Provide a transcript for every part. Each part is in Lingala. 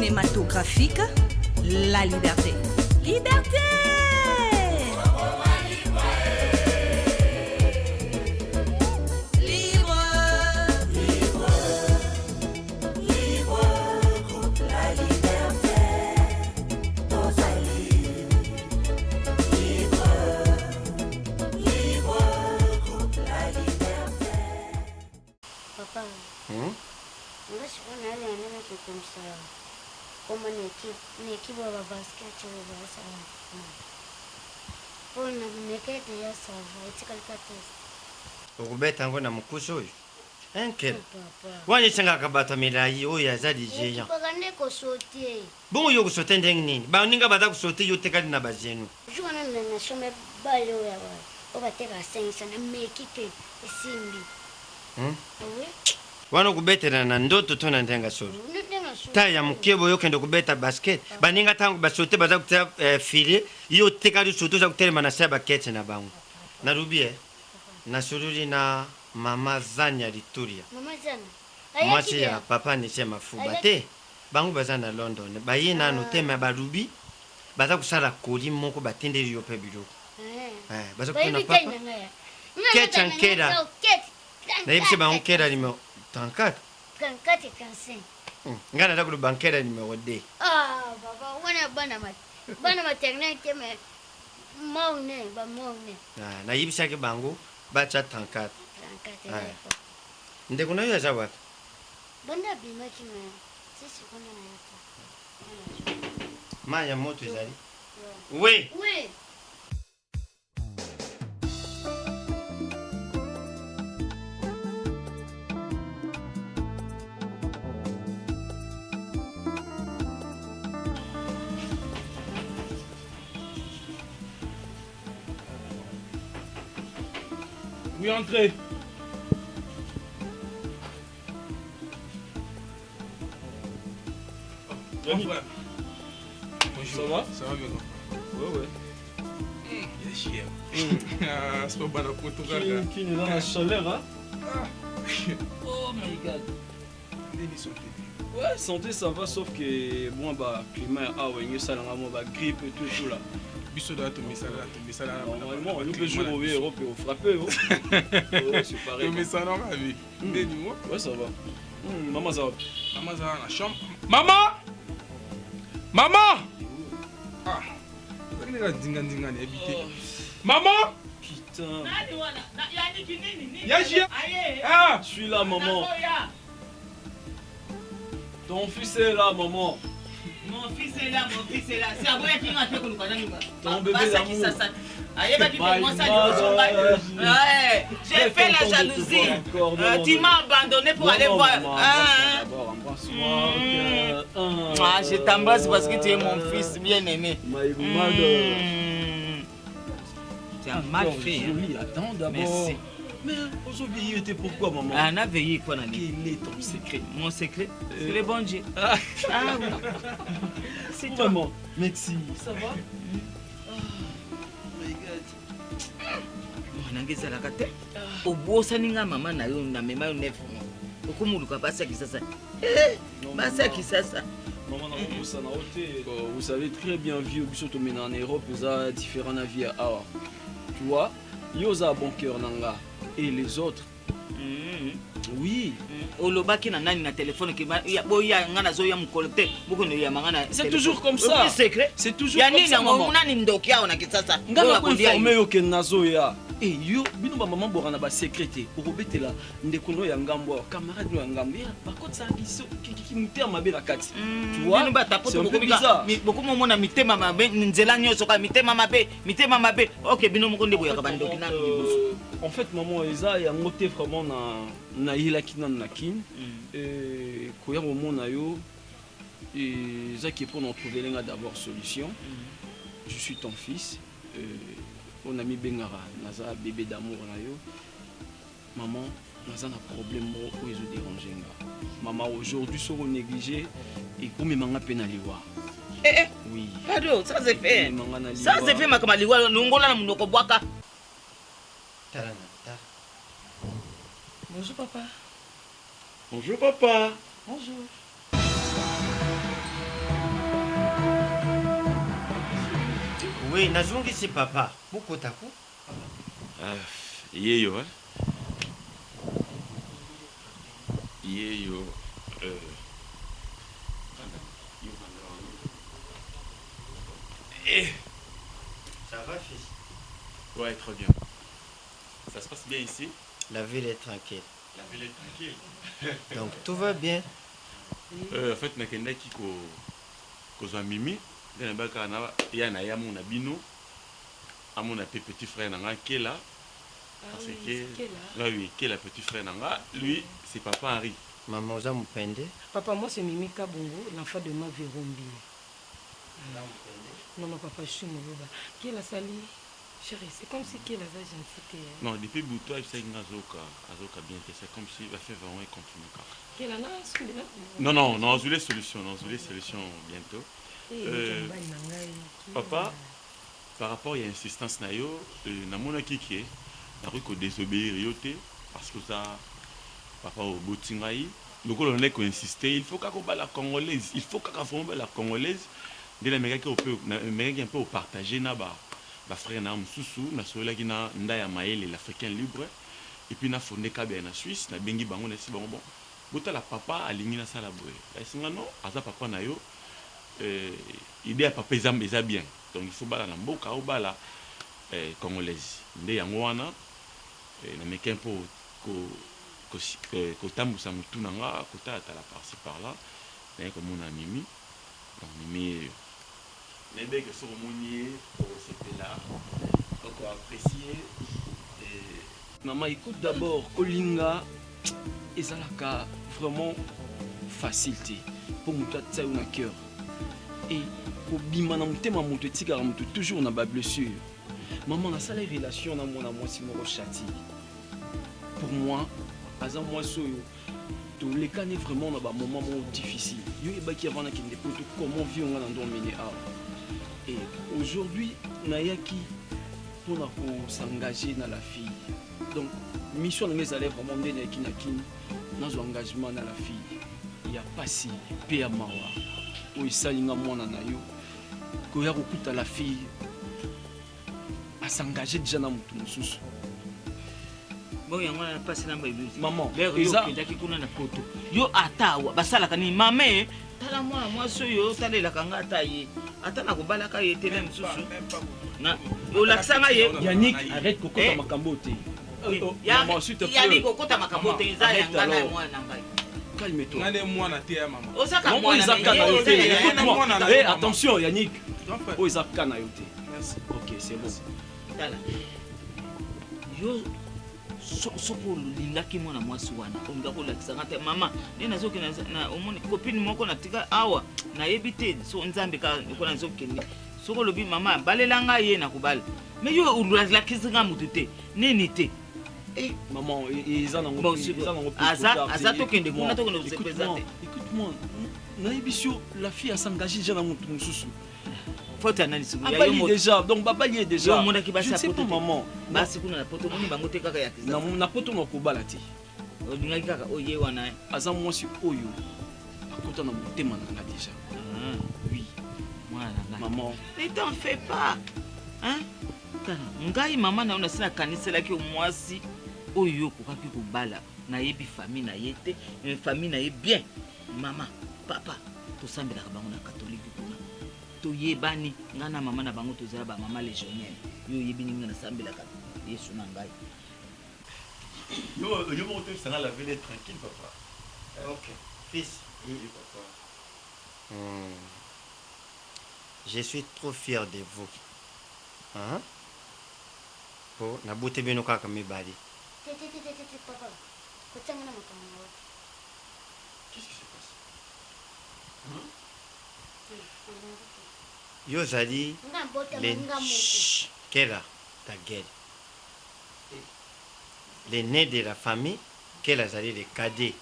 Cinématographique, La Liberté. Liberté! Libre! Libre! Libre, groupe La Liberté. Tozali. Libre! Libre, groupe La Liberté. Papa, Hmm? nga sikoyo nayebi na ndenge kokomisa kombo na ekipe na ekipe ya babasket oyo bazosala mpo na meke deja sava etikali ka test. Okobeta yango na mokuse oyo enkele Papa, wana esengaka bato ya milai oyo aza ligeant. Okipaka nde kosote. Bongo yo kosote ndenge nini? Baninga baza kosote, yo otekali na bagenu. Jour wana na nasombe bale oyo ya oyo batekaka 500, na meki mpe esimbi. Hmm? Oui. Wana okobetela na ndoto to na ndenge solo? Ndenge solo. Ta ya moke boye okende kobeta basket, baninga ntango basote baza kotia filet, yo otekali sote, oza kotelema na se ya bakete na bango. Nalobi e nasololi na mama Zania Litulia. Mama Zana ayaki mwasi ya deya. papa Nisie Mafuba te. Bango baza na London, baye nano te, me balubi baza kosala koli moko, batindeli yo mpe biloko. Eh, baza kotuna Bayebi papa tai na ngai ya. Ketch Nkela. Nayebisi bango nkela numero 34. 34 et 35. Ngai naza koloba nkela numero 2. Ah, papa, wana bana ma bana maternelle te, mais morne, ba morne. Ah, nayebisaki bango batya 34. 34. Ah. Eza papa. Ndeko na yo aza wapi? Banda abimaki, mais si sikoyo na ya te. Mai ya moto ezali? Oui. Oui. Oui, entrez. Yannick. Grand frère. Bonjour. Ça va? Ça va bien, grand frère. Ouais. Ya JM. Ah, c'est pas bana poto kaka. Qui est dans la chaleur, hein? Ah. Oh my God. Ndeni santé? Ouais, santé ça va, sauf que bon, bah, climat, ah ouais, ça, là, moi, bah, grippe et tout, tout là. Biso da tomesala tomesala. Normalement, nous, le jour où Europe est frappé, oh. Ouais, c'est pareil. Tomesala nga ndeni mo. Ouais, ça va. Maman, ça va. Mama aza na chambre. Mama! Mama! Ah. Ezalaki ndenge ndinga ndinga nayebi te. Mama! Putain. Nani wana? Yaniki nini nini? Ya JM. Aye. Ah! Je suis là, maman. Nazoya. Ton fils est là, maman. Mon fils est là, mon fils est là. C'est aboyaki nga te koluka nani ba. Ton bébé Basa d'amour. Kisasa. Ayebaki My te mwasi aliboso ngai. mother. Ouais, j'ai Très fait la content de te jalousie. voir encore. Non, non, Tu non. m'as abandonné pour Non, aller non, voir. maman, Ah, embrasse-moi d'abord, embrasse-moi. Mmh. Ah, je t'embrasse parce que tu es mon fils bien-aimé. My mother. Mmh. Tu as mal Encore fait. Hein. Joli, attends d'abord. Merci. Mais aujourd'hui, il était pourquoi, maman? Ah, on a veillé quoi, Nani? Quel est ton secret? Mon secret, c'est le bon Dieu. Ah, Ah oui. C'est toi. Maman, merci. Ça va? Ah, my God. Mwana nge ezalaka te, obosani nga mama na yo, namema yo 9 mois, okomoluka basi ya Kisasa. Eh, Non, basi ya maman. Kisasa. Maman, nakobosana yo te. Vous savez très bien, vie biso tomena en Europe eza différent na vie ya awa. Tu vois, yo oza bon cœur na nga et les autres. Oui. Olobaki na nani na telefone ke boya nga nazoya mokolo te, bokende oyamba nga na C'est téléphone. toujours comme ça. Oyebi secret C'est toujours ya comme nini ça, yango? maman. Nani ndoki awa na Kisasa? Nga Oyo na akolia koinforme yo. yo ke nazoya. E yo bino bamama bwaka na basecret te, okobetela ndeko no ya ngambo awa, camarade no ya ngambo ya bakotisaka kimotema mabe na kati. Tu vois, Bino batapoto c'est un peu bizarre. bokomi omona mitema mabe nzela nyonso kaka mitema mabe, mitema mabe. Ok, bino moko nde boyaka bandoki nanu liboso. En fait, maman, eza yango te vraiment na nayelaki nanu na Kine. Koya komona yo ezaki mpona otrouver nga d'abord solution. Je suis ton fils. On a mis bengara naza bébé d'amour na yo. Maman, naza na problème moko oyo ezodérange nga. Maman, aujourd'hui soko négligé ekomemanga mpe na liwa. Eh, eh. Oui. Pardon, ça c'est fait. Ekomemanga na Ça liwa. c'est fait makambo ya liwa, longola na monoko bwaka. Tala na tala. Bonjour papa. Bonjour papa. Bonjour. Oui, nazongisi papa. Bokota ko. Ah, yeyo, hein? Yeyo. Euh... Eh. Ça va, fils? Ouais, très bien. Ça se passe bien ici? La ville est tranquille. La ville est tranquille. Donc tout va bien. Euh, en fait, nakendaki ko kozwa Mimi nde nabaki kaka na ya na ye amona bino amona pe petit frère na nga Kela parce oui, que c'est Kela. Ouais, oui, Kela petit frère na nga lui c'est papa Henri. Maman oza mopende? Papa, moi c'est Mimi Kabongo, l'enfant de ma Vérombi. Non, non, papa, je suis Moluba. Kela sali Chérie, c'est comme si Kela aza gentil te. hein. Non, depuis butu ayebisaki nga azoka azoka bien te c'est comme si ba fièvre yango econtinue kaka. Kela na suli na. Non non, nazwile solution, nazwile solution bientôt. Eh, Euh, mobali na ngai. papa, par rapport ya insistance na yo, euh, namonaki ke nakoki kodésobéir yo te parce que oza papa oboti ngai lokola olandi koinsiste il faut kaka obala congolaise, il faut kaka vraiment obala congolaise nde namekaki namekaki un peu opartage na ba bafrère na mosusu nasololaki na nda ya mayele l'africain libre et puis na fonde kabia na Suisse nabengi bango nayesi bango bon botala papa alingi nasala boye ayesinga non aza papa na yo euh, idée ya papa eza, eza bien donc il faut bala na mboka obala eh, congolaise nde yango wana eh, nameki mpo kotambusa motu na nga kotalatala par-ci par-là naye komona Mimi donc Mimi yeyo nayebeke soki omoni ye okosepela okoapprécie. Maman, écoute d'abord, kolinga ezalaka vraiment facile te mpo moto atia yo na cœur e kobima na motema moto etikaka moto toujours na bablessure. Mama, nasala relation na mwana mwasi moko Chati. Pour moi aza mwasi oyo tolekani vraiment na bamoment moko difficile. Yo oyebaki avant nakende poto comment vie nga na ndomene awa et aujourd'hui nayaki mpona kosengage na la fille. Donc mission na ngai ezali vraiment nde nayaki na kini nazwa engagement na la fille ya pasi mpe ya mawa oyo esali nga mwana na yo koya kokuta la fille asengage déjà na motu mosusu. Bon, yango wana mpasi na mba. Maman, eza okendaki kuna na poto yo ata awa basalaka nini mame? Tala mwana mwasi oyo otalelaka nga ata ye ata nakobalaka ye te na mosusu olakisa nga ye. Yannick, arrête kokota Eh. makambo te. Oui. Oh, maman, s'il te plaît. Yannick, kokota makambo te eza Arrête ya nga na alors. mwana na ngai. Calme-toi. Nga nde mwana te ya mama. Ozaka Non, oyo mwana eza na ka na ye, yo oza te. ya ye. Écoute-moi. Mwana na Eh, yo, mama. attention Yannick, Grand frère. oyo eza ka na yo te. Merci. Ok, c'est bon. Tala yo, soki olingaki mwana mwasi wana olinga kolakisa nga te mama nde nazokende omoni copine moko natika awa nayebi te so nzambe kaka lokola nazokende soki olobi mama balela ngai ye nakobala me yo olakisi nga motu te nini te. Maman, eza nango Bon, eza nango pe aza- trop tard te. aza tokende kuna, Écoute-moi, tokende kose écoute-moi, présenter. écoute-moi, nayebi si yo la fille asengage déjà na motu mosusu. Faute ya nani sikoyo? Ya yo Abali déjà, donc babali ye Yo déjà. omonaki basi Je ne ya sais poto pas te? maman. Basi kuna na poto omoni bango te kaka ya na, na poto nakobala te. Olingaki kaka oye wana eh. Aza mwasi oyo akota na motema na nga déjà. Oui. Mwana na ngai. Maman. Ne t'en fais pas, hein? Tala ngai mama na yo nasi nakaniselaki yo mwasi oyo yo okokaki kobala. Nayebi famille na ye te mais famille na ye bien mama papa tosambelaka bango na katolike kuna toyebani ngai na mama na bango tozala bamama légionnaire. Yo oyebi ndenge nasambelaka Yesu na ngai. Yo, yo moko toyebisanga la ville est tranquille, papa. Ok. Fils. Oui, papa. Je suis trop fier de vous. Hein? Po nabuti bino kaka mibali. Te te te te te te papa kotianga na makambo na yo. Qu'est-ce qui se passe? Yo ozali Nga mbotama le nga moko. Chut, Kela, ta gueule. L'aîné de la famille, Kela azali le cadet.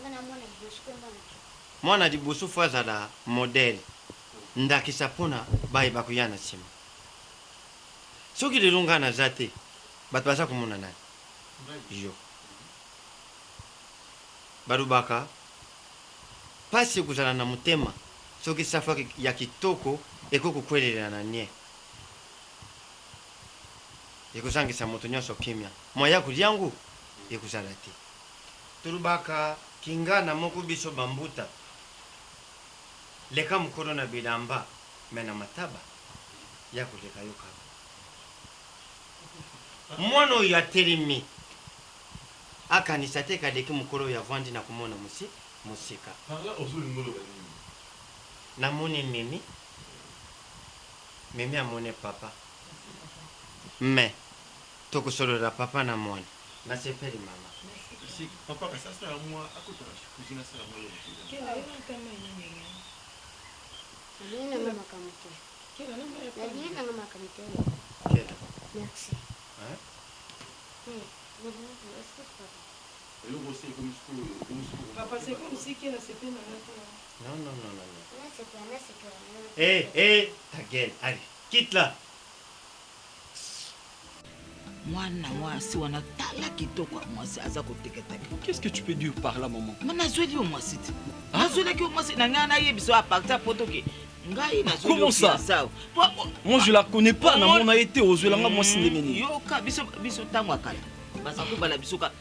Nga na mwana liboso mpe mwana te. Mwana liboso fo azala modèle ndakisa mpona bayeba koya na nsima. Soki lelo ngai naza te bato baza komona nani yo balobaka mpasi ekozala na motema soki safu ya kitoko Ekoki kokwelela na nie. Ekozangisa moto nyonso kimia. Moyen ya kolia yango ekozala te. Tolobaka kingana moko biso ba mbuta. Leka mokolo na bilamba mais na mataba ya koleka yo kaka. Mwana oyo atelemi akanisa te kaleki mokolo oyo avandi na komona mosi mosika. Par là ozolinga oloba nini? Namoni Mimi, Mimi amoni papa. Mais tokosolola papa na mwana. Nasepeli mama. Si papa kasi asala mwa akota na cuisine asala mwa eloko te. Kela yo na mai nini na Nalingi nanga makambo te. Kela na mai ya Nalingi nanga makambo te. Kela. Merci. Hein? Mais, excuse papa. Eloko osi ekomi sikoyo ekomi sikoyo. Papa c'est comme si Kela sepeli na nga te. Non non non non. Nasepela nasepela. Eh eh ta gueule allez quitte là. Mwana mwasi wana tala kitoko ya mwasi aza kotekateka. Qu'est-ce que tu peux dire par là maman? Ma nazweli yo mwasi te. Nazwelaki yo mwasi na ngai nayebisa yo à partir ya poto ke ngai nazweli yo Comment ça? fiançailles. Moi je la connais pas na mona ye te ozwela nga mwasi ndenge nini? Yoka biso biso ntango ya kala baza kobala biso ka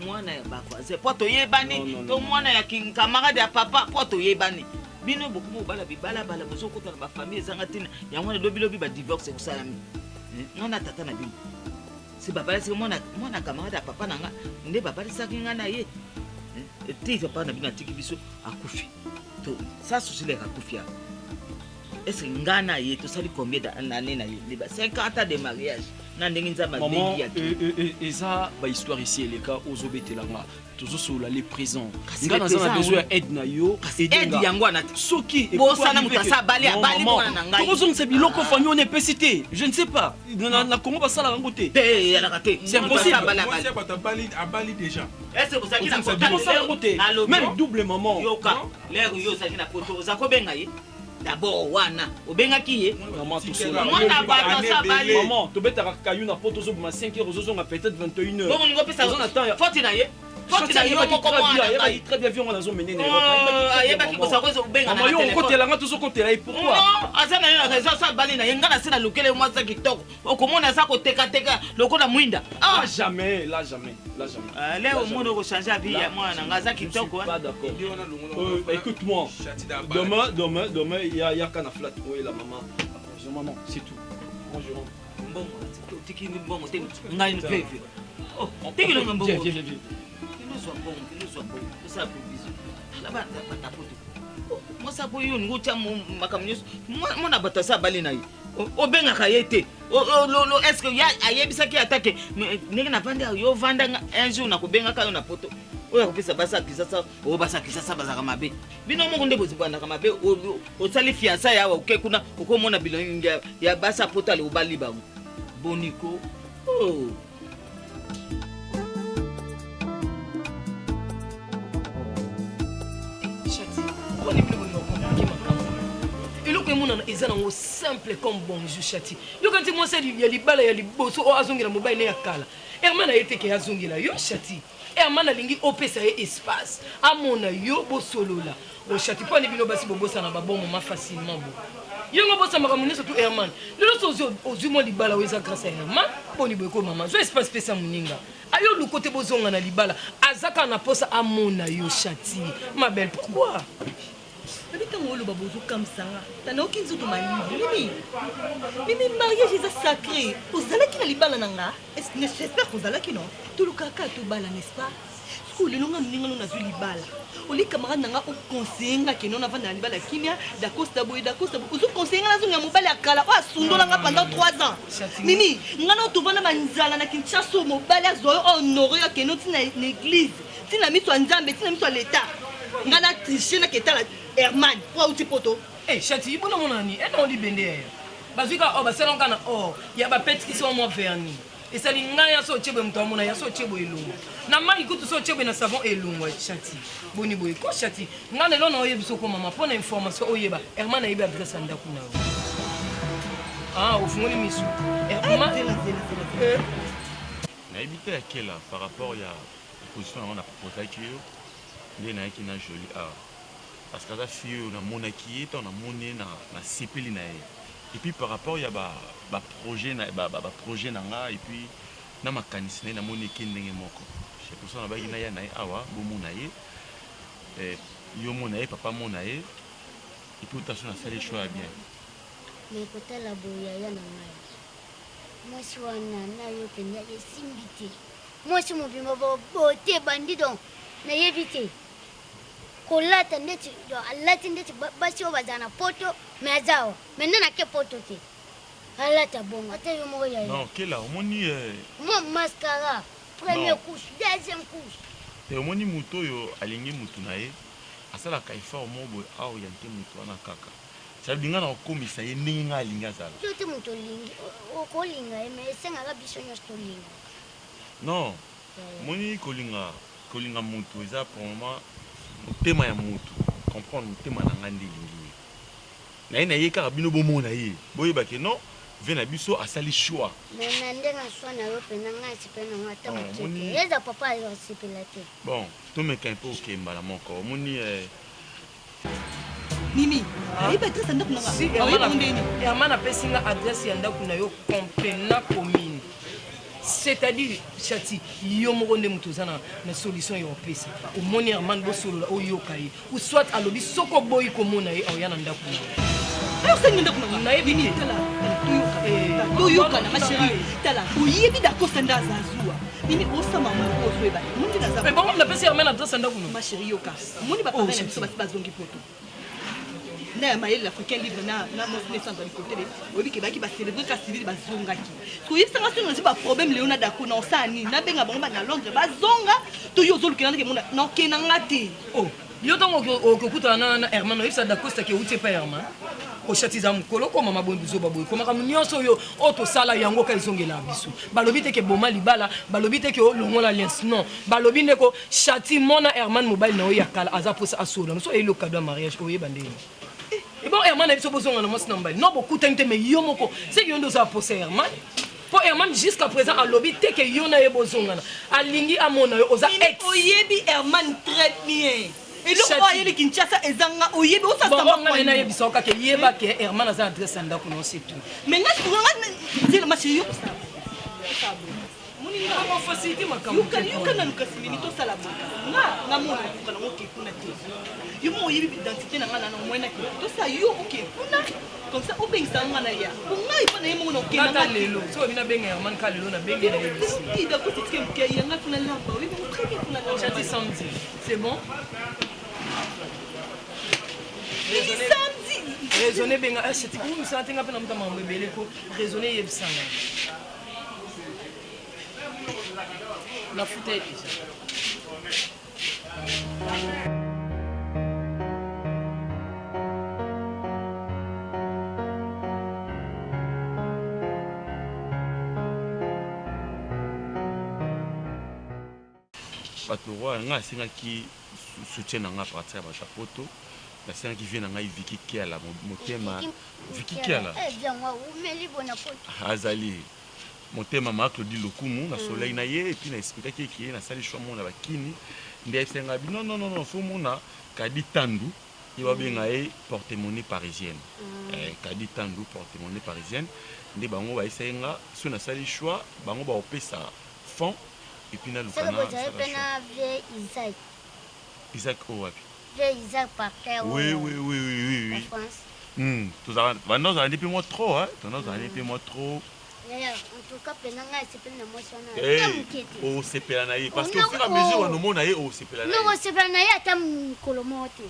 mwana ya bavoisin po toyebani to mwana ya camarade ya papa po toyebani bino bokoma kobala bibalabala bozokota na bafamille ezanga ntina yango wana lobilobi badivorce ekosalami ngai na tata na bino si babalisaki mwana mwana camarade ya papa na nga nde babalisaki ngai na ye ti papa na bino atiki biso akufi to sa susileka akufi awa est-ce que ngai na ye tosali combien d'année na ye liba 50 ans de mariage na ndenge nzambe abengi ya eza bahistoire esi eleka ozobetela nga tozosolola le présent nga naza na besoin ya aide na yo aide yango wana te soki bosana moto asa abali abali mwana na ngai tokozongisa biloko famille wana epesi te je ne sais pas na Congo basalaka yango te te eyalaka te c'est impossible mwasi ya bato abali abali déjà est-ce que bozalaki na kosala yango te même double maman yoka lere yo ozalaki na poto oza kobenga ye d'abord wana obengaki ye Maman, tosola. mwana bato asa abali Maman, tobetaka kayu na poto ozobima 5 heures ozozonga peut-être 21 heures. bongo olingi opesa Oza na temps ya foti na ye foti na yo moko mwana ngai ayebaki très bien viongo nazomene na ayebaki kosa kozo obenga Maman, yo okotela nga tozokotela ye pourquoi? Non, aza na ye na raison aza abali na ye ngai nase nalukele mwasi ya kitoko okomona aza kotekateka lokola mwinda Ah jamais, là jamais, là jamais. leo omoni okochange abi ya mwana na ngai aza kitoko Je suis pas d'accord. Écoute-moi. Demain, demain, demain, il y a, il y a qu'un flat. Oui, la maman. Après, maman, c'est tout. Moi, je rentre. mbongo otiki mbongo te ngai veve tikilonga mbongo Viens, viens, viens, viens. kinozwa mbongo kinozwa mbongo osala provision tala batapoto mwasi apo yo olingi otya makambo nyonso mwana bato asa abali na ye obengaka ye te est-ce que ayebisaki ata ke ndenge navandi awa yo ovanda un jour nakobengaka yo na poto oyo akopesa basi ya kisasa oyo basi ya kisasa bazalaka mabe bino moko nde bozibandaka mabe osali fiançailles awa oke kuna okomona bilongi ya basi ya poto ale obali bango boniko oh. Chati, mpona bino bolinga komplike makambo eloko emonana eza nango simple comme bonjour Chati yoka nti mwasi ya libala ya liboso oyo azongela mobali ne ya kala Herman aye te ke azongela yo Chati Herman alingi opesa ye espace amona yo bosolola o Chati mpo ani bino basi bobosana babon moment facilement bo yongo bosa makambo nyonso tu Herman lelo so ozwi mwa libala oyo eza grâce ya Herman boni boye ko mama zwa espace pesa moninga ayo luko te bozonga na libala aza kaka na posa amona yo Chati ma belle pourquoi Babi ntango oloba bozokamwisa nga tanaoki nzoto malili mimi mimi mariage eza sacré ozalaki na libala na nga j'espère kozalaki non tolukaka tobala n'est-ce pas sikoyo lelo nga moninga no nazwi libala oli camarade na nga oconseille nga keno navanda na libala kimia dacosta boye dacosta boye ozoconseille nga nazonga mobali ya kala oyo asundola nga pendant 3 ans mimi nga na tovanda banzala na kinshasa mobali azwa yo honore yo keno ntina na église ntina miso ya nzambe ntina miso ya leta nga na triche naketala herman po auti poto Eh, Chati, bona monani ena olibende ya bazwi kaka or basala kaka na or ya bapetikisi wa mwa vernis esali ngai ya so otie boye moto amona ya so otie boye elongwa na mai kutu so otie boye na savon elongwa Chati boni boye ko Chati ngai lelo na oyebi soko mama mpo na information oyeba Herman ayebi adresse ya ndako na yo ah ofungoli miso Herman nayebi te ya kela par rapport ya position yango na proposaki yo nde nayaki na joli awa. Parce que aza fille oyo namonaki ye, ntango namoni ye nasepeli na ye. Et puis par rapport ya ba ba projet na ba ba projet na nga et puis na makanisi na ye namoni eke ndenge moko. C'est pour ça nabaki naya na ye awa bomona ye. Eh, yo mona ye, papa mona ye. Et puis otaso nasali choix ya bien. Mais kotala boye yaya na ngai mwasi wana na yo mpenza esimbi te mwasi mobimba bote ebandi donc nayebi te kolata ndeti alati ndeti basi oyo bazala na poto mais aza awa mais nde nake poto te alata bongo ata yo moko yaya non kela omoni eh... mwa mascara première couche deuxième couche te omoni moto oyo alingi motu na ye asalaka effort moko boye aoriente motu wana kaka ça veut dire nga nakokomisa ye ndenge nga alingi azala yo te moto olingi okolinga ye mais esengaka biso nyonso tolinga non omoni kolinga Kolinga mutu eza pour moment motema ya mutu comprendre motema na nga nde elingi ye naye na ye kaka bino bomona ye boyeba ke non vie na biso asali choix. Mais na ndenge ya choix na yo pena nga nasepeli na ngo ata moke te eza papa asepela te. Bon tomeka un peu oke mbala moko omoni eh. Mimi, ayebi adresse ya ndako na nga. Si, Aoyeba ngo ndenge nini? Herman apesi nga adresse ya ndako na yo complet na commune. C'est-à-dire, Chati, yo moko nde moto oza na, na solution ya opesa. Omoni Herman bosolola oyoka ye. Ou soit alobi soki oboyi komona ye aoya na ndako na yo. Ayo osengi ndako na nga. Nayebi te. Tala, toyoka. Eh, Toyokana ma chérie. Tala, oyebi Dacosta nde aza zuwa. Mimi osama moko ozoyeba te. Omoni nde naza. Mais bongo napesi Herman adresse ya ndako na yo. Ma chérie yoka. Omoni ba parents na biso basi bazongi poto. Na ya mayele l'africain libre na na mwasi na esanza likotele oyebi ke bayaki ba célébrer ka civil bazongaki. Koyebisa nga soki nazwi ba problème lelo na dako na osala nini? Nabenga bango ba na Londres bazonga to yo ozolukela ndeke mona na okenda nga te. Oh, yo ntango okokutana na Herman oyebisa Dacosta ke outi epai Herman oshati eza mokolo koma maboye buzoba boye komaka nyonso oyo oyo tosala yango ka ezongela biso balobi te ke boma libala balobi te ke olongola alliance non balobi nde ko shati mona Herman mobali na yo ya kala aza posa asolola mosu oyeli okado ya mariage oyeba ndenge e bon Herman na biso bozonga na mwasi na mobali non bokutani te mais yo moko seki yo nde oza posa Herman po Herman jusqu'à présent alobi te ke yo na ye bozongana alingi amona yo oza ex oyebi Herman très bien eloko oyo ayeli Kinshasa eza nga oyebi osasamba nayebisa yo kaka yeba ke Herman aza adresse ya ndako na yo c'est tout mais nga nga nzela ma chérie yo kosala facilité makambo yoka nanu kasi mimi tosala boye nga nga mona nakoka nango oke kuna te yo moko oyebi identité na nga na moyen nake tosala yo oke kuna comme ça obengisa nga na ya po ngai mpo na ye moko nakokenda lelo soki obi nabenga herman ka lelo nabenge na ye dakoti tike moke yanga kuna lamba oyebi ngo très bien kuna lamba chati samedi c'est bon samedi raisonne benga chati kumisana te nga mpe na muta makambo ebele ko raisonne yebisa nga nafuta ye deja. Bato roi nga asengaki soutien na nga partir ya bato ya poto nasengaki vie na ngai Vicky Kiala motema Vicky Kiala eh, azali motema ma Claudie Lokumu nasololaki na ye et puis na expliquaki ye ke nasali choix moko na bakini nde ayebisaki ngai non non non non faut mona Kadi Tandu ye babenga ye porte monnaie parisienne eh, Kadi Tandu porte monnaie parisienne nde bango bayebisaki nga soki nasali choix bango bakopesa fond et puis naluka Seke na bozali sala mpe choix na vieux Isaac. Isaac oyo wapi Vieux Isaac Parker oui oyo oui oui oui oui ya oui France. Tozalaka banda ozala nde mpe mwa trop hein tanda ozala nde mpe mwa trop Yaya, en tout cas pena ngai asepeli na mwasi wana ata Hey, moke te. osepela na ye parce que Oh, au fur et à mesure wana omona ye osepela na ye Nakosepela na ye ata mokolo moko te.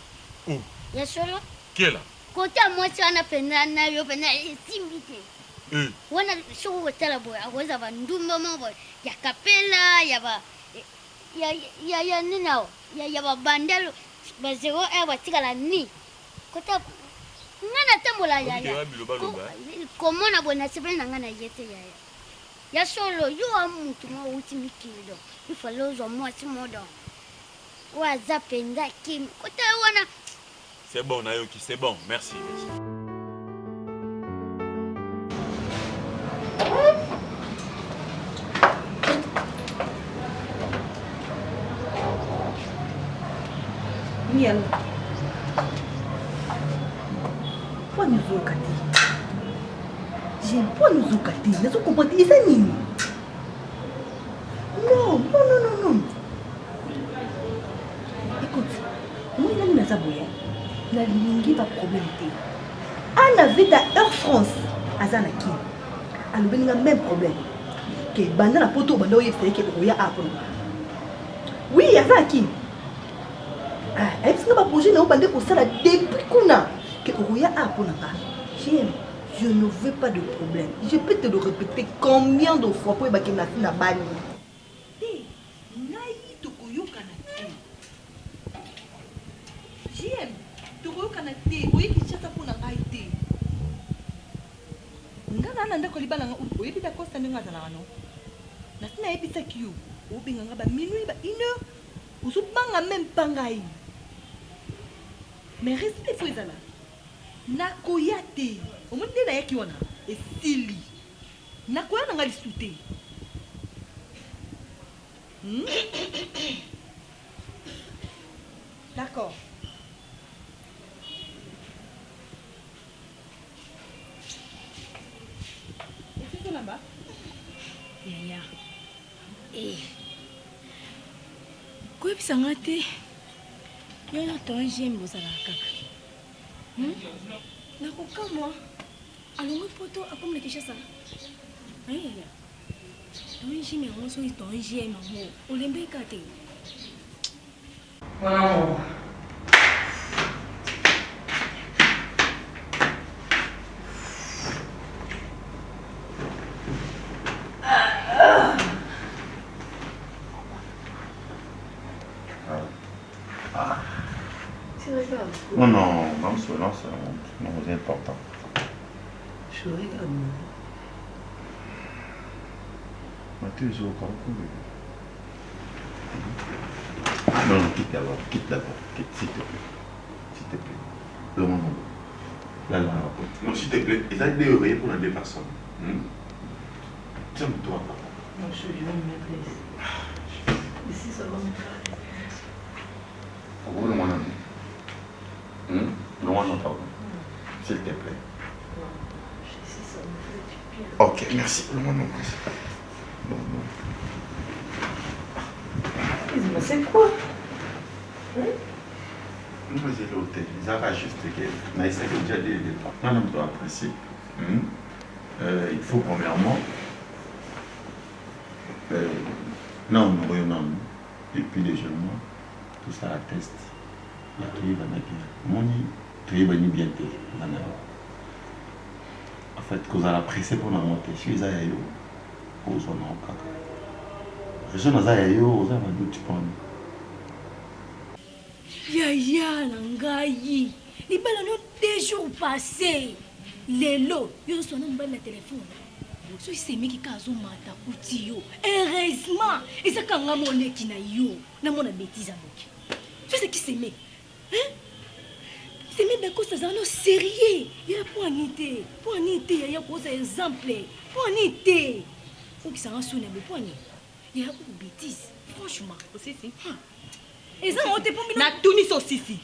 Oh. Ya solo kela kote ya mwasi wana pena na yo pena esimbi te. Eh. Wana soki okotala boye akozala bandumba moko boye ya kapela ya ba ya ya ya nini awa ya ya babandalo ba 0 heure batikala ni kota nga natambola yaya komona boye nasepeli na nga na ye te yaya ya solo yo wa mutu moko outi mikili donc il fallait ozwa mwasi mo donc oyo aza mpenza kimi kota wana. C'est bon nayoki c'est bon merci, merci. Oui, allô. J'aime pas nozoka te nazo comprendre te eza nini non non non non non écoute moi nani naza boye nalingi ba problème te ana vita air france aza na kin alobeli nga même problème ke banda na poto obanda oyebisa ye ke okoya a mpona oui aza na kin ah, ayebisi nga baprojet na yo bande kosala depuis kuna ke okoya a mpona nga j'aime je ne veux pas de problème je peux te le répéter combien de fois po oyebake na si na bali te ngai tokoyokana te jm tokoyokana te oye kinshasa mpo na ngai te nga na na ndako ya libala nga oyebi dacosta ndenge azalaka no nasi nayebisaki yo obenga nga ba minuit ba une heure ozobanga meme pa ngai mais respect fo ezala nakoya te omoni nde nayaki wana esili nakoya na ngai lisu te hmm? d'accord Yaya eh. Koyebisa nga te yo na ton jeme bozalaka kaka hmm? Nakokamwa alongwe poto akomi na Kinshasa aye yaya ton jeme yango soki ton jeme yango olembeka te. Mon amour. Non, non, non, non, c'est important. Je regarde. Mathieu, je Non, non, quitte d'abord, quitte d'abord, quitte, s'il te plaît. S'il te plaît. Non, non, non. Là, là, non, s'il te plaît, ils ont deux oreillers pour la deux personnes. Hmm? Tiens-toi, papa. Non, je vais me mettre ici. Ici, ça va me faire. Oh, le mon ami. Hmm? Non, non, pardon. S'il te plaît. Non, ici, ça me fait du bien. Ok, merci. Non, non, merci. Non, non. Mais c'est quoi hein? Non, j'ai l'hôtel. Ils juste que. Mais c'est que déjà dès le départ. Non, non, toi, principe. Hmm? Euh, il faut premièrement. Euh, non, non, non, Et puis deuxièmement, tout ça atteste. Ya toyebana bien. Omoni toyebani bien te nga na yo. En fait kozala presse mpo na ngo te soki eza ya yo ozwa na yo kaka. Raison naza ya yo oza na doute mpo na Yaya na ngai libala no deux jours passé lelo yo ozoswana mobali na telefone soki semeki kaka azomata kuti yo heureusement eza kaka nga moleki na yo namona betise ya moke soki seki seme hein? Seme Dacosta azala no sérieux yaya mpo ani te mpo ani te yaya koza exemple mpo ani te okisanga soni ya boye mpo ani yaya oyo betise franchement osisi eza yango te mpo bino natuni so osisi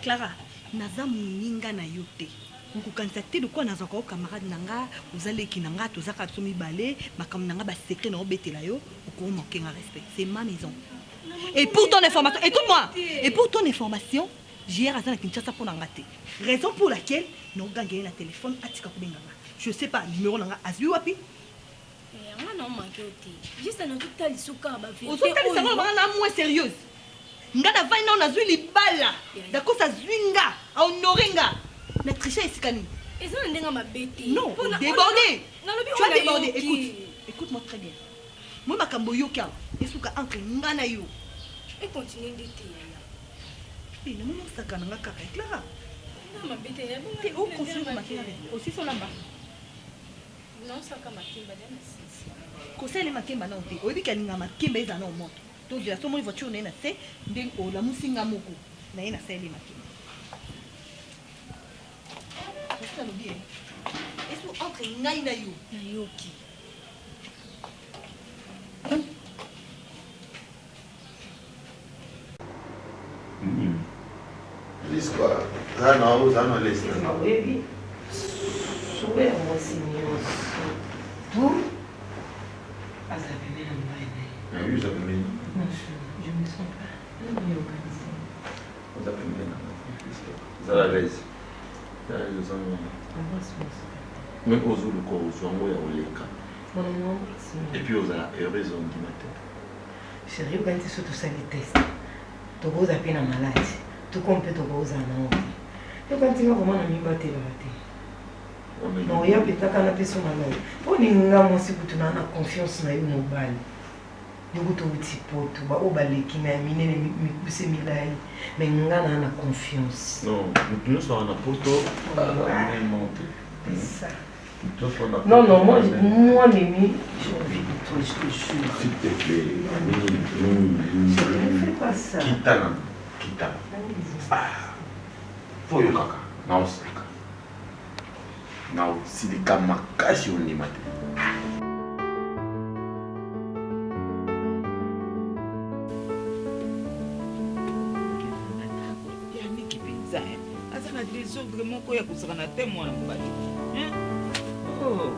Clara naza moninga na yo te okokanisa te lokola nazwaka yo camarade na nga oza leki na nga toza kaka biso mibale makambo na nga basecret na obetela yo okomanke nga respect c'est ma maison et pour ton information écoute-moi et pour ton information JR aza na Kinshasa mpo na nga te raison pour laquelle naoganga ye na téléphone atika kobenga nga je sais pas numéro na nga azwi wapi yango na omanke yo te juste nazotalisa kaka ba ozotalisa nga olobanga na moins sérieuse nga navandi nao nazwi libala dakosa azwi nga ahonore nga na triche esika nini eza na ndenge mabe te non débordé tu as débordé écoute écoute moi très bien moi makambo oyoki awa esuka entre nga na yo econtinue nde te yaya te namoni osakana nga kaka clara te ocontinue komakela osisi olamba kosala makemba nao te oyebi ke alinga makemba ezala nao moto tozela so omoni voiture na ye na se nde olamusi nga moko na ye nasaleli makemba osi nalobi ye esu entre ngai na yo nayoki L'histoire. Oza na oza na liste. Oyebi Souhait ya mwasi nyonso tout aza pembeni na mobali na ye. Na yo oza pembeni? Non, je me sens pas. Nani yo okanisi? Oza pembeni na nga. Zala à l'aise. Zala à l'aise oza mwana. Embrasse moi s'il te plaît. Mais ozoluka ozwa yango ya koleka. Mon amour, embrasse moi. Et puis ozala heureuse ondima te. Chérie, okanisi soki tosali test tokozala mpe na maladi toko mpe tokozala nango te yokanisi nga vraimen na mibatelaka te na oya mpenza kaka napesa maladi mpo ninga mwasi kutu naa na confiance na yo mobali yo kutu outi poto baoyo baleki na ya minene mikuse milai mais nga naa na confiance. Non, moto nyonso aka na poto te. C'est ça. Non, non, moi, moi Mimi, j'ai envie de toi, je te jure. S'il te plaît, Mimi, Mimi, Chérie, ne fais pas ça. Kita na, kita. Ah, faut yo kaka, na osilika. Na osilika makasi ondima te. Yaniki mpenza aza na desordre moko ya kosakana te mwana mobali. Oh.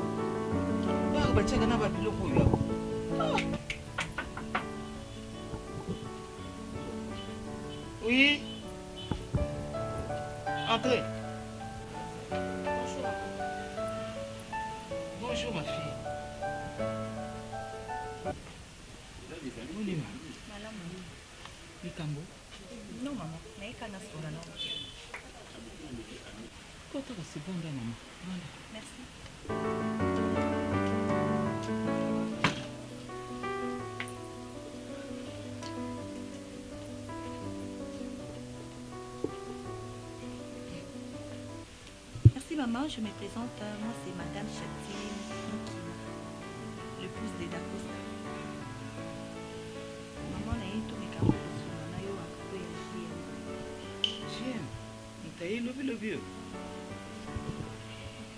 Oyo batiaka na babiloko oyo yako. Ah. Oui. Entrez. Bonjour. Bonjour ma fille. Olima. Likambo. Non maman, nayeka na sola na. Kota kasi vanda mama. Vanda. Merci. Merci maman, je me présente. Moi c'est Madame Chati Mukina, l'épouse de Dacosta. Maman na ye tomeka kosolola na yo à propos ya JM. JM, moto aye lobi lobi oyo.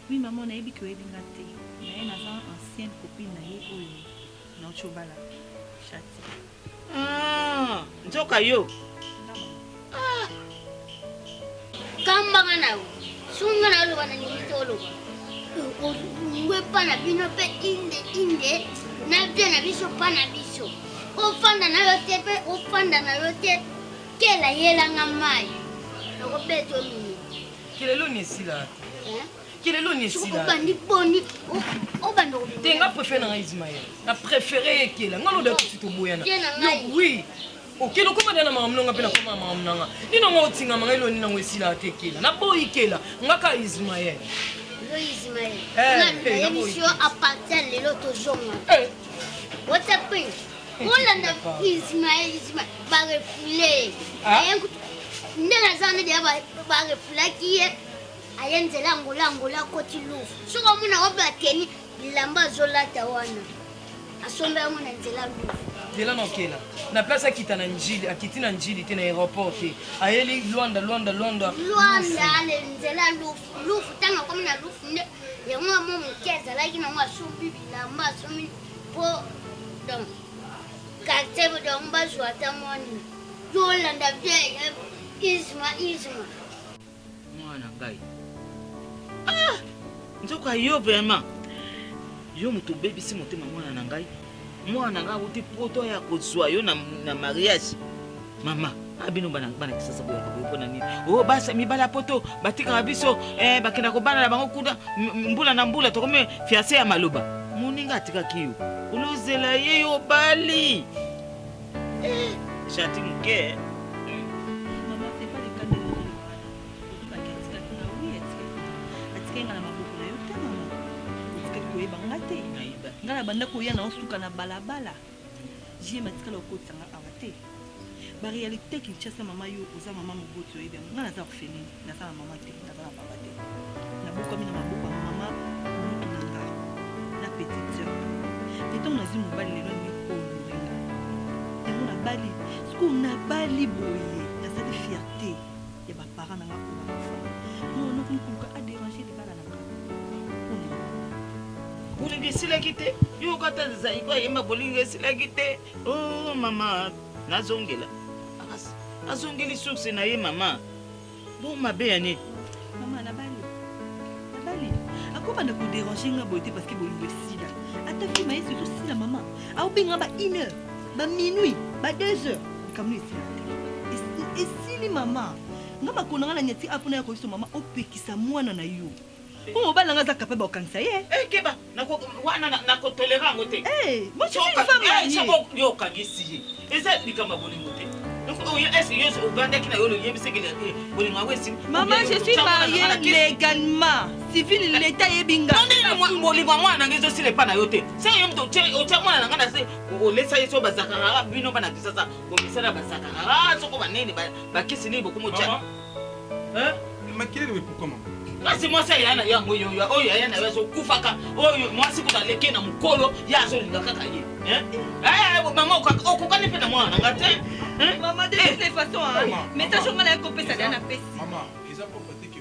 Oui maman, nayebi ke oyebi nga te. Naye naza ancienne copine na ye oyo nauti obala Chati. Ah, nzoka yo. Ah. Kambanga na yo. Soki nga naloba na lingi te oloba. Ngwe pa na bino mpe inde inde na vie na biso pa na biso. Ofanda na yo te mpe ofanda na yo te kela yelanga mai. Nakobeta yo mingi. Kelelo ni esila te. Kelelo ni esila. Obandi boni obanda kobima. Te nga préfère na nga Ismaël. Na préféré ye kela. Nga loda kutu toboyana. Oui. Okende okoma nde na makambo nanga mpe nakoma na makambo nanga. Nini yango otingama nga eloni nango esila te kela. Naboyi kela. Nga ka Ismaël. Yo Ismaël. Nga nayebisi yo à partir lelo tozonga. Whatsapp kolanda Ismaël Ismaël barefoule. Nde naza wana deya barefulaki ye aye nzela angola angola akoti lufu soki omona wapi akeni bilamba azolata wana asomba yango na nzela lufu nzela na okela na place akita na njili akiti na njili te na aéroport te ayeli lwanda lwanda lwanda lwanda ale nzela lufu lufu ntango akomi na lufu nde yango mo moke azalaki nango asombi bilamba asombi mpo donc quartier donc bazwa ata mwa nini yolanda bien isma isma mwana ngai ah! Nzoka yo vraiment yo moto obebisi motema mwana na ngai mwana na ngai awuti poto ya kozwa yo na, na mariage mama abino bana bana kisasa boyaka boye mpo na nini o oh, basi mibali ya poto batikaka biso eh, bakenda kobala na bango kuna mbula na mbula tokomi fiance ya maloba moninga atikaki yo olozela ye yo obali eh, gentil moke eh. Maman, c'est pas le cas de wana. Olobaki atikaki nga, oui atikaki nga. Atikaki nga na maboko na yo te mama. Otikaki koyeba nga te. Nga na banda koya na osuka na balabala. JM atikala kokotisa nga awa te. Ba réalité Kinshasa mama yo oza mama moboti oyebi yango. Nga naza orpheline, naza na mama te, naza na papa te. Nabokwami na maboko ya mama kulutu na nga na petite sœur na nga. Mais ntango nazwi mobali lelo alingi kohonore nga. Yango nabali, sikoyo nabali boye nasali fierté ya ba parents na nga oyo bakufa. Non, nakomi koluka a déranger libala na nga. Mpona nini? Bolingo esilaki te yoka ata zaiko ayemba bolingo esilaki te o oh, mama nazongela azongeli source na ye mama bo mabe ya nini mama nabali nabali. Okobanda koderange nga boye te parce que bolingo esila. Ata filme ayesi ezosila mama. Aobenga ba 1 heure, ba minuit, ba 2 heures. Likambo esila te. Esili mama. Nga makolo na nga na nyati apo na ya koyebisa mama opekisa mwana na yo. Po mobali na nga aza capable ya kokangisa ye. Eh keba, nako wana nako tolera yango te. Eh, moi je suis une femme mariée. Soko yo okangisi ye. Eza likambo ya bolingo te. Donc oyo est yo ovandaki na yo oyebisaki bolingo yango esili. Maman, je suis mariée légalement. Civil, l'État yebi nga. Nini bolingo ya mwana na nga ezosila epa na yo te. Se yo moto otya mwana na nga na se olesa ye so bazakarara bino bana kisasa komisala bazakarara soko banini bakisi nini bokomi otya. Makelele we pourquoi mama? Kasi mwasi aya na yango yo oyo aya na yo azokufaka oyo mwasi kuta aleki na mokolo ye azolinga kaka ye. Mama okokani mpe na mwana na nga te. Maman, de toutes les façons, hein, message oyo nga naye kopesa deya napesi. Mama, eza propre te ke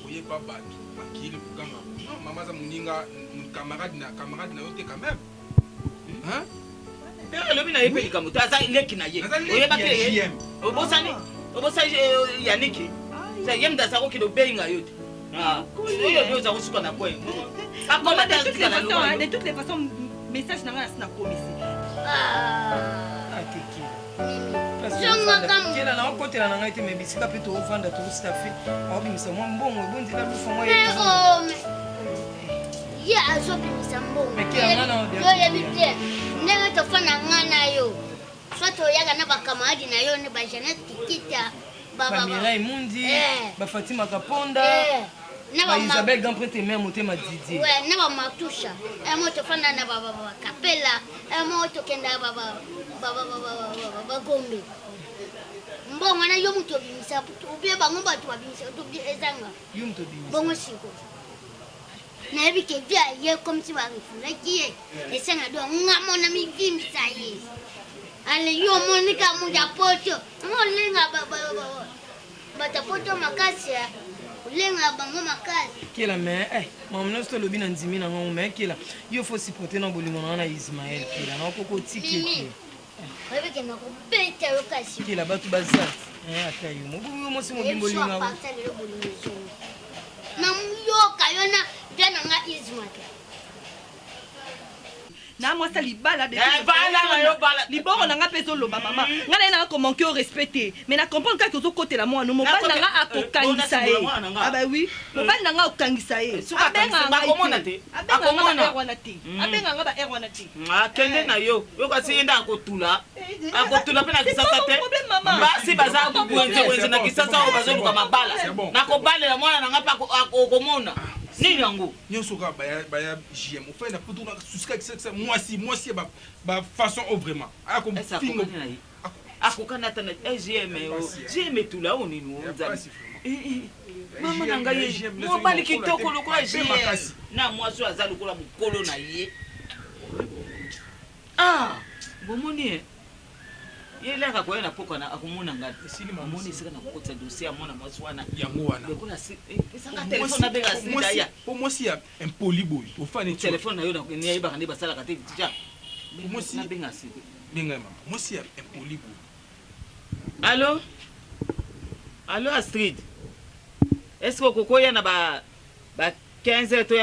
oyeba bato makili kokanga. Non, mama aza moninga camarade na camarade na yo te quand même. Hein? Alobi na ye mpe likambo te, aza leki na ye. Oyebaki ye obosani obosani Yaniki ye moto aza kokende obenga yo te oyo oyo oza kosuka na coin. Maman, de toutes les façons, hein, de toutes les façons, message na nga nasi nakomisi. Kela na okotela na ngai te, me bisika mpe toovanda tostafe aobimisa mwa mbongo ebonzela lufa mwa. Ye azobimisa mbongo, yo oyebi te ndenge tofanda nga na yo. Soit oyaka na bakamaradi na yo ne bajeanette Kikita, Bamirai Mundi, Bafatima Kaponda, Baisabel Grand Prêtre Mare Motema Didier na bamatusha mo tofanda na bakapela mo tokenda bagombe. Mbongo wana yo moto obimisa obie bango bato babimisa ezanga yo moto obimisa bongo. Siko nayebi ke vi aye comme si barefulaki ye, esenga do nga mona mivimbisa ye. Ale yo omonika moto ya poto ngo olenga bato ya poto makasi, olenga bango makasi. Kela, mais eh, mama nyonso tolobi na ndimi na ngango, mais Kela, yo faut supporter na bolingo na nga na Ismael. Kela, nakoko otiki ete. Oyebi ke nakobeta yo kasi. Kela, bato baza ata yo mobubi yo mwasi mobimbo olinga. Partir lelo bolingo ezongi, nayoka yo na bia na nga Ismael. Na mwasi ya libala, libongo na nga mpe ezoloba. Mama, nga na ye nanga komanke yo respect te, mais na comprendre kaka ozokotela mwana. Mobali na nga akokangisa ye. Ah bah oui, mobali na nga akokangisa ye. Abenganga ngai abenganga ba wana te, abenganga ba heure wana te. Akende na yo, yo kasi ye nde akotula, akotula mpe na Kisasa te. Basi baza wenzewenze na Kisasa oyo bazoluka mabala. Nakobalela mwana na nga mpe okomona nini yango. Nyonso kaka baya baya JM ofai na poto susika kisakisa mwasi mwasi ya bafaçon oyo vraiment aya kofinga. Akokani ata na GM GM etula oyo nini o Nzambe. Mama na ngai, mobali kitoko lokola GM na mwasi oyo aza lokola mokolo na ye. Ah, bomoni ye, ye elaka koya na pokwa akomona ngai, omoni esika na kokotisa dossier ya mwana mwasi wana. Yango wana. Lokola pesanga telefone nabenga Sida ya. Po mwasi ya impoli boye ofani. Telefone na yo nayebaka nde basalaka te tija. Nabenga Sida. Benga mama, mwasi ya impoli boye. Allo, allo Astrid, est ce que okokoya na ba 15 heures to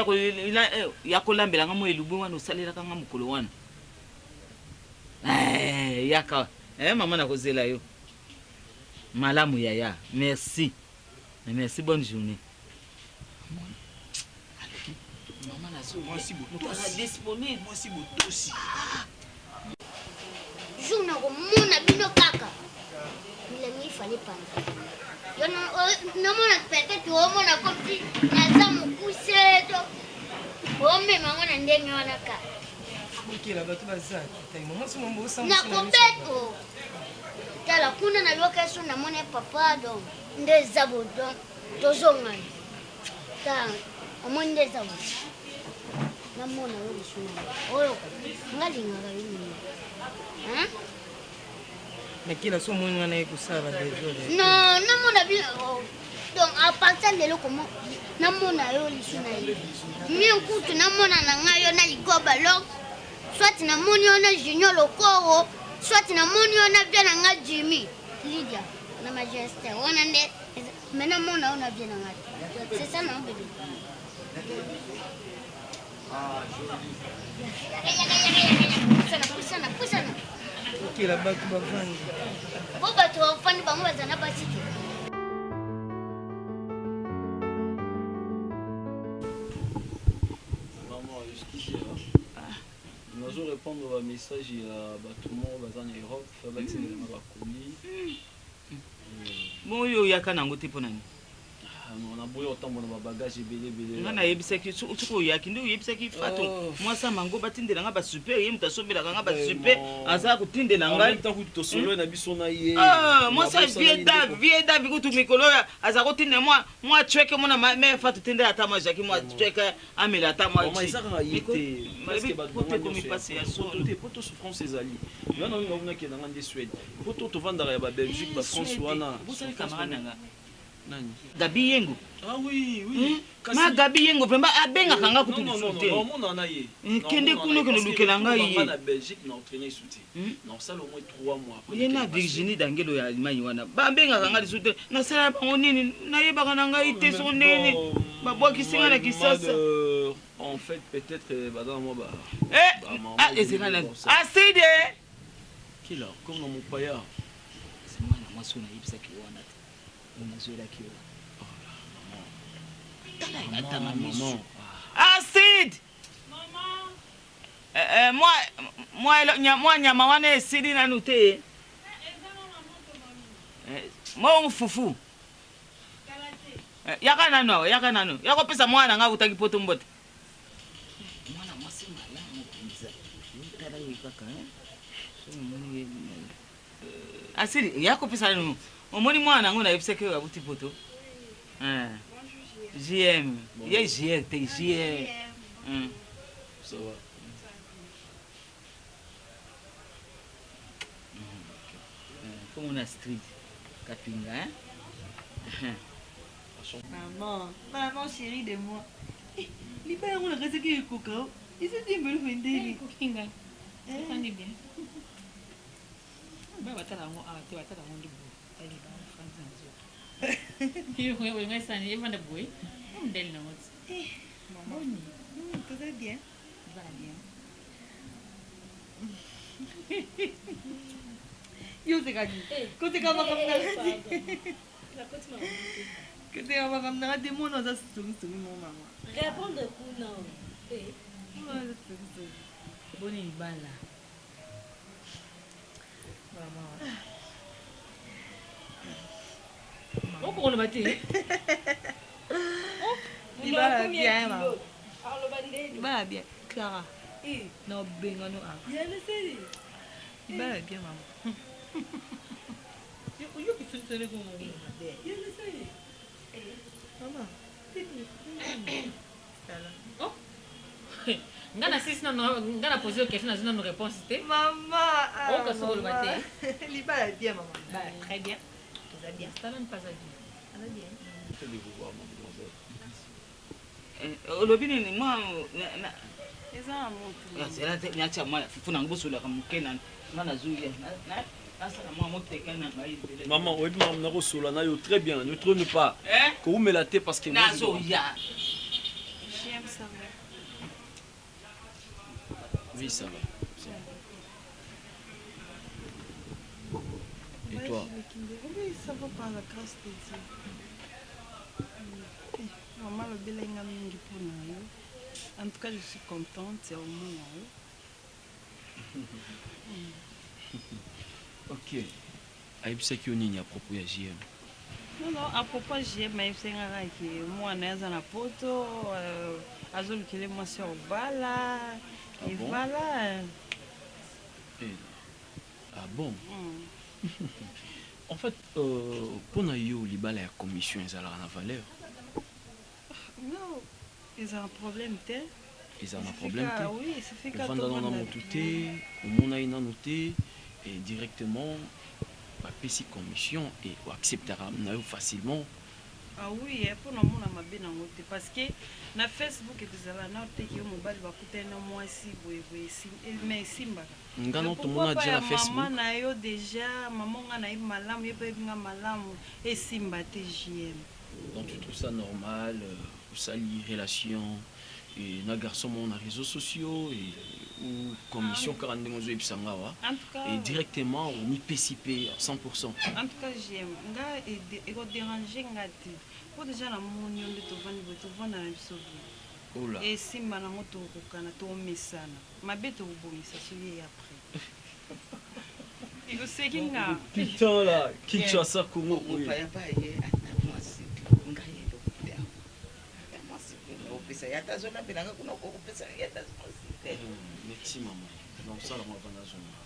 ya kolambela nga mo elubu wana osalelaka nga mokolo wana? Yaka mama, nakozela yo. Malamu yaya, merci, merci, bonne journée. Mama nazo disponible. Mwasi botosi. Jour nakomona bino kaka milangi ifale panza yo namona peut-être omona comme si naza mokuse to omema ngo na ndenge wana kaka. Kela, bato baza mwasi mombo. Nakobeto tala kuna nayoka so namoni papa donc nde eza bo donc tozongana ta omoni nde eza bo namona yo lisusu oyoka nga lingaka yo mingi. Mais Kela, so omoni nga naye kosala badésordre. Non, namona bino donc à partir lelo komo namona yo lisu na ye mie kutu namona na ngai yo na ligoba lok, soit namoni yo na Junior Lokoro, soit namoni yo na bia na ngai Jimmy Lydia na Majesté wana nde. Mais namona yo na bia na ngai, c'est ça non bébé? Pusana, pusana, pusana. Okela bato bavandi. Po bato bafandi bango baza na basi te. Maman, excusez, hein. Nazo répondre ba message ya bato moko baza na Europe, fa batindela nga bakomi. Bon oyo oyaka nango te mpo na nini? Ah, non, naboyi otambola na babagage ebele ebele. Nga nayebisaki soki oyaki nde oyebisaki Fatou Oh. mwasi ya mango batindela nga basuper ye moto asombelaka nga basuper aza kotindela En ngai. même temps kutu tosolo na biso na ye. Ah, mwasi ya Nabosana vie ye da ndeko. vie da kutu mikolo oyo aza kotinda mwa mwa tweke mona me Fatou tindela ata mwa jaki mwa tweke amela ata mwa Mama, jus. eza kaka ye te. Parce que bato Poto na nga ekomi nyonso pasi ya ya poto solo. te, poto souffrance ezali. Nga na olinga kuna kenda nga nde Suède. Poto tovandaka ya ba Belgique, ba France Suède. wana. Bosali camarade na nga. Nani? Gabi Yengo. Ah oui, oui. Kasi- Ma Gabi Yengo vraiment abengaka nga kutu Non, non, lisusu non, te. non, naomona na ye. Eh, kende Naomona kuna na ye. okende Parce que olukela ngai retour na ye. nga na Belgique na entraîner esu te. Naosala au moins 3 mois après ye na nakende Virginie Dangelo ya Allemagne wana babengaka nga lisusu te nasala bango nini nayebaka na ngai te soko ndenge babwakisi nga na Ma Kisasa. mother, En fait, peut-être, baza na mwa ba. Eh, ba maman ah, ezela nani comme ça. aside Kila, comme na mopaya. mwana mwasi oyo nayebisaki wana te oyo nazwelaki yo tala atanga miso Maman. aside Eh, eh, mwa nyama wana esili nanu te Eh, mwa fufu Eh, yaka nanu awa yaka nanu yakopesa mwana na ngai akutaki poto mbote mwana mwasi malamu mpenza tala ye kaka eh. Soki omoni ye, eh, asili yakopesa nanu omoni mwana yango nayebisaki oyo abuti poto Eh. Jm ye jr te jr Ça va. komona street kapinga hein? Maman, maman chérie de moi. Eh, libala yango nakasaki ekoka o. Ezodimba eloko ndeni. Ekoki ngai. Efandi bien. Ba batala yango awa te batala yango nde boye. Tali ba fandi na nzoto. Yo oyo ngai sani evanda boye. Omudeli nango ti. Boni. Toza bien. Libala bien. Yo oseka nini? Koseka makambo na nga te. Koseka makambo na nga te mwana aza songisongi mo mama. Répondre kuna. Eh. Mwana aza songisongi. Boni libala. Okokoloba te. Libala bien mama. Aloba ndeni. Libala bien. Clara. Na obengano awa. Libala bien mama. Oyoki songisongi ko mama mabe. Mama. Tala. Nga na sisi nano nga na pose yo question nazwi nano réponse te. Mama. ah, Oyoka soki oloba mama. te. Libala bien mama. Libala très bien. Toza bien. Tala mpaza bien. Toza bien. Content de vous voir, mademoiselle. Eh, olobi nini mwa Eza na moto. zela te natia mwa fufu nango bosolaka moke na nga nazoya nasala mwa moteka na ngai nzela. Maman, oyebi makambo nakosola na yo très bien, ne trône pas. Eh? Koumela te parce que moi, je- nazoya J'aime ça. va. Oui, ça va. Ça va. Et toi? Oui, ça va par la grâce de Dieu. Eh, Maman alobelaki nga mingi mpona yo. En tout cas, je suis contente ya omona yo. Ok. Ayebisaki yo nini à propos ya JM? Non, non, à propos JM ayebisaki nga kaka ke mwana ye aza na poto, azolukela mwasi ya kobala. Ah Et bon? voilà. Eh, Ah bon? Mm. En fait, mpona yo libala ya commission ezalaka na valeur Non, eza na problème te. ezala na problème Suffit te ka- oui, suffit ka ovanda nano na tovanda motu te omona ye nano te et directement bapesi commission et oacceptaka na yo facilement Ah oui, eh, mpo namona mabe nango te parce que na facebook ezala na teki yo mobali bakutani na mwasi boyeboye mais esimbaka Nga Mais na pourquoi tomona pas déjà ya na mama Facebook. na yo déjà mama nga nayebi malamu ye mpe ayebi nga malamu esimba te jm Donc tu trouves ça normal, osali relation Et na garçon moko na réseaux sociaux et ou commission kaka ndenge ozoyebisa nga awa. En tout cas- Et directement omipesi mpe à 100%. En tout cas, j'aime. Nga eko déranger nga te. Po déjà na moni yo nde tovandi boye, tovanda na biso bien. Ola. Esimba nango, tokokana, tomesana. Mabe tokobongisa soki ye après. Ekoseki nga. Putain là, Kinshasa Congo. Oui. Mopaya pa ye ata mwasi ngai eloko te awa. Ata mwasi mpe opesa ye, ata azolambelanga kuna, okopesa ye ata mwasi te. Merci maman. Donc ça là moi bana zonga.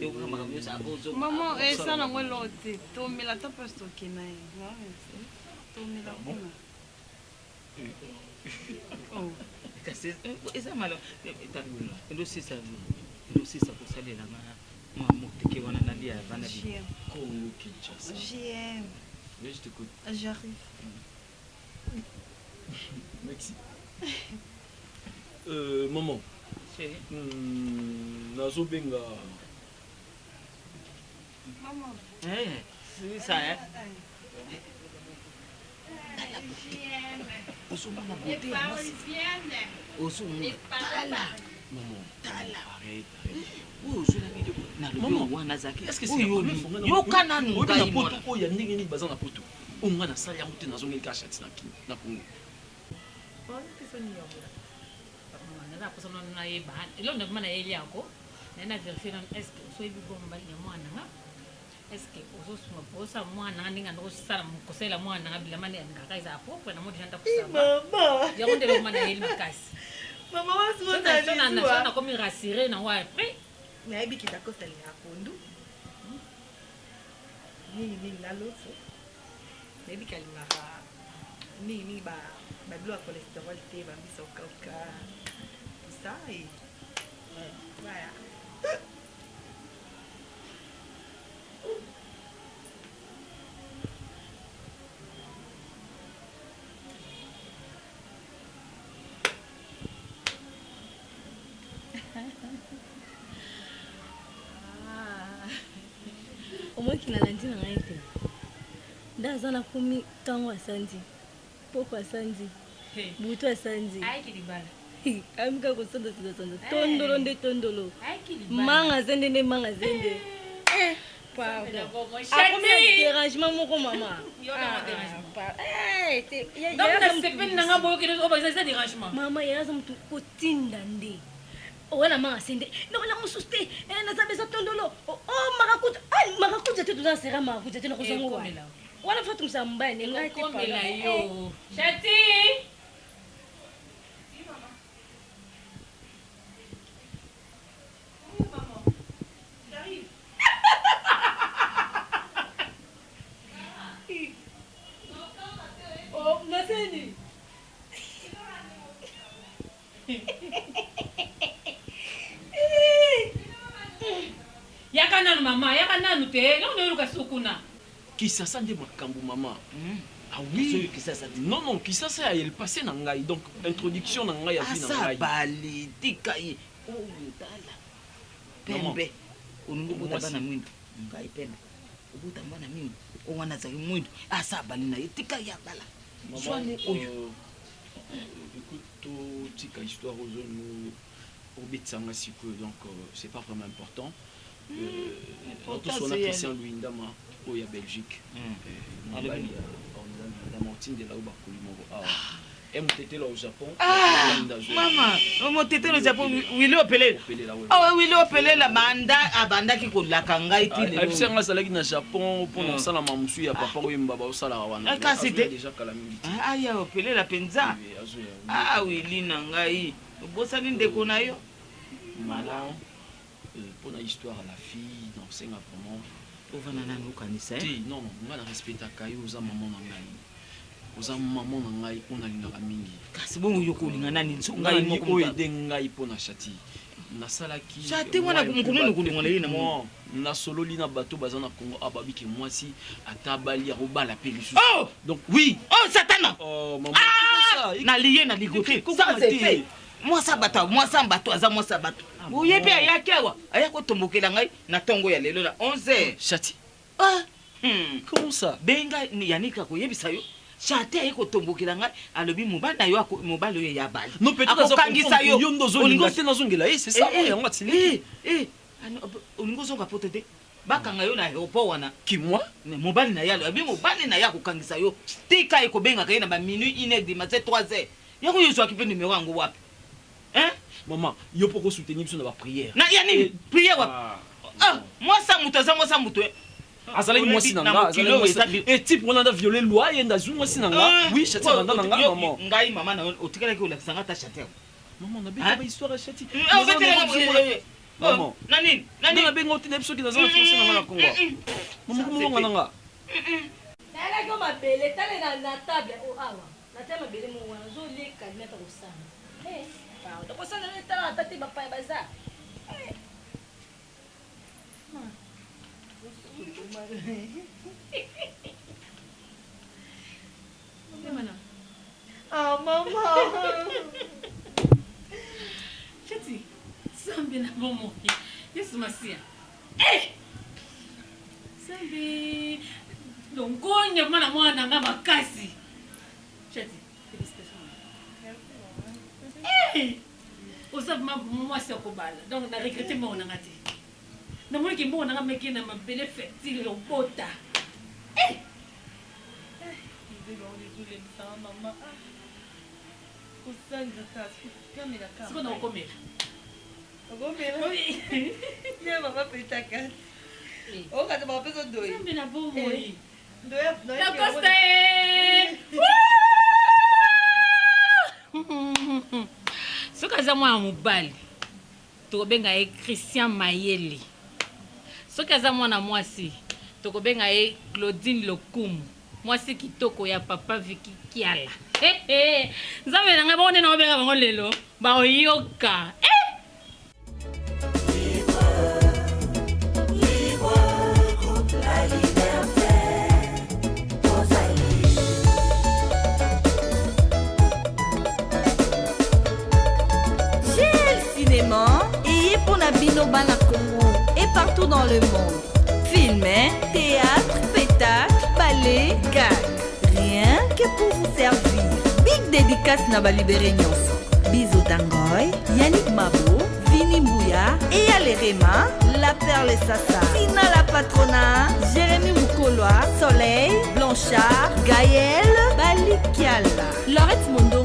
Yoka makambo nyonso akozo- Mama, esala yango eloko te. Tomela ata mpasi tokenda ye. Tomela kuna. Oh. Kasi eza malo elosisa elosisa kosalela nga mwa moteke wana nalia vanda. J'aime. Congo Kinshasa. J'aime. Oui, je t'écoute. J'arrive. Merci. Maman. Nazobenga Maman. Eh, c'est ça, hein? Ozomona beauté ya mwasi, ozomona, tala. Maman. Tala. Arrête, arrête. Oyo ozolaki nalobi wana azalaki. Est-ce que c'est la Oyo première fois nga na- yoka nanu Oyebi na ngai poto mwana. oyo ya ndenge nini baza na poto oyo nga nasali yango te, nazongeli kaka Shati na Kini na Congo. Naza posa nano nayeba eloko ndakoma nayeli yango, naye na vérifie nano est ce que osoyebi bo mobali ya mwana nga, est ce que ozosunga posa mwana nga ndenge ando kosala, kosalela mwana nga bilamba nde alingaka ezala propre na mo deja ndakusaba. Mama. Yango nde eloko ma nayeli makasi. Mama, So nakomi rassuré nango après. Nayebi kita kosalela pondu mingimingi na loso. Nayebi kalingaka mingimingi babiloko ya cholestérol te, bambisa okauka, tout ça, et voilà. Omoki nalandi na ngai te nde aza nakomi ntango asandi poko, asandi butu, asandi. Ayaki libala. Amika kosanzasanzasanza tondolo nde tondolo. Ayaki libala. Manga zende nde manga zende. Pardon. D'abord, moi, Akomi na Chati. dérangement moko mama. Yo na Ah, dérangement. eh, Donc yaya aza nasepeli nanga boyoki oyo eza dérangement. Mama, yaya aza motu kotinda nde wana manga sende nakola mosusu te. Eh, naza beza tondolo. Oh, marakuja. Ai, marakuja te, toza na sera marakuja te, nakozango wana. Ekomela. Wana fa tungisa mobali ne ngai te. Ekomela. Pardon. Yo Chati. J'arrive. Oh, maseni. Yaka nanu mama, yaka nanu te, eloko nayoluka sukuna. Kisasa nde makambo mama. Ah oui, non non, Kisasa ya passé na ngai, donc introduction na ngai ya vie na Asa ngai. bali, tika ye oyo, tala pembe, olingi obota Mwasi. bana mwindu, ngai pembe, obota mwana mwindu, oyo wana azali mwindu, asa abali na ye, tika ye abala. Maman, Zwane oyo. Écoute, totika histoire ozo obetisanga sikoyo, donc c'est pas vraiment important. Important, Tosona c'est Christian elle. Luindama oyo ya Belgique. Alobi. Mobali ya Ornella Luindama otindela oyo bakoli moko awa e motetela au Japon. Ah, Linda Zoe. mama, motetelo Japon, Wili Opelela. Opelela, oui. Awa Wili Opelela banda abandaki kolaka ngai ti lelo. Ayebisi yanga azalaki na Japon mpona kosalama mosu ya papa oyemba baosalaka wana. Ah, kasi Azoya te. déjà kala mingi te. Ah, aya Opelela mpenza. Oui, azoya. Ah, Wili na ngai, obosani ndeko na yo. Maman, mpona histoire ya la fille, naosenga vraiment Ovanda nanu, okanisa, eh? te. Non non, ngai na respectaka yo, oza mama na ngai, oza mama na ngai oyo nalingaka mingi. Kasi bongo yo kolinga nani? Ngai Ngai moko oyo moto- ede ngai mpona Shati nasalaki. Shati wana mokolo nini kolinga na ye na Moi, nasololi na bato baza na Congo a babiki mwasi ata abali akobala mpe lisusu. Oh! Donc oui. Oh satana! Oh mama. Ah! Nalie na ligo te. Kokoma Ça c'est te. fait. Mwasi ya bato, mwasi ya bato, aza mwasi ya bato. Oye mpe ayaki awa, aya kotombokela ngai na ntongo ya lelo na 11 heures. Shati. Ah! Comment ça? Benga Yanika koyebisa yo. Chate aye kotombokela ngai, alobi mobali na yo mobali oyo ya bali. Non, peut-être aza Akokangisa comprendre yo. que yo nde ozolinga Olingo- te nazongela ye, c'est ça, Eh, eh, yango atiliki. eh, eh, ano, olingi ozonga poto te, bakanga yo na aéroport wana. Qui, moi? Mobali na ye alobi mobali na ye akokangisa yo. Tika ye kobengaka ye na ba minuit, 1 heure du matin, 3 heures. Yango yo ozwaki mpe numéro yango wapi? Hein? Maman, yo mpo kosoutenir biso na baprière. Na ya nini? Prière wapi? Ah, mwasi ya moto aza mwasi ya moto, eh. Azalaki mwasi na nga, mokili azalaki oyo mwasi eza bi- e type wana nda viole loi, ye nda azwi mwasi na nga. Ah, Oui, Chati avanda na nga, maman. Ngai mama na yo otikalaki olakisa nga ata Chati yango. Maman, nabeta ba histoire ya Chati. Ah, obetelaka Maman. Na nini? Na nini? Nabenga otinda biso soki naza na fiancé na nga na Congo. Maman, komolonga na nga. Nayelaki yo mabele, tale na table o awa natya mabele moko wana, ozoleka linata kosala. Eh, pardon, kosala nini? Tala ata te, bapaya baza. Eh. Ah. Ah, maman. Chati, Nzambe na bomoi. Yesu Masiya. Eh! Nzambe longonya mwana mwana nga makasi. Chati, félicitations. Eh! Oza vraiment mwasi ya kobala. Donc na regretter mbongo na nga te. Namonaki mbongo na nga meke na mabele fertile obota. Eh! Sikoyo nakokomela. Okomela. Ye mama peta kati. Okata bapesa doi. Nzambe na bomoi. Ndoya. Lacoste! Soki aza mwana mobali, tokobenga ye Christian Mayele. Soki aza mwana mwasi, tokobenga ye Claudine Lokumu, mwasi kitoko ya papa Viki Kiala. Nzambe na ngai, bango nde nakobenga bango lelo baoyoka. Eh! La liberté, Rosalie. GL Cinéma eye mpona bino bana Congo et partout dans le monde. Film, théâtre, spectacle, ballet, gag. Rien que pour vous servir. Big dédicace na balibéré nyonso. Biso Tangoy, Yannick Mabo, Vini Mbouya, Eya Lerema, La Perle Sassa, Tina La Patrona, Jérémy Mukoloa, Soleil, Blanchard, Gaël, Balikiala, Laurette Mondongo.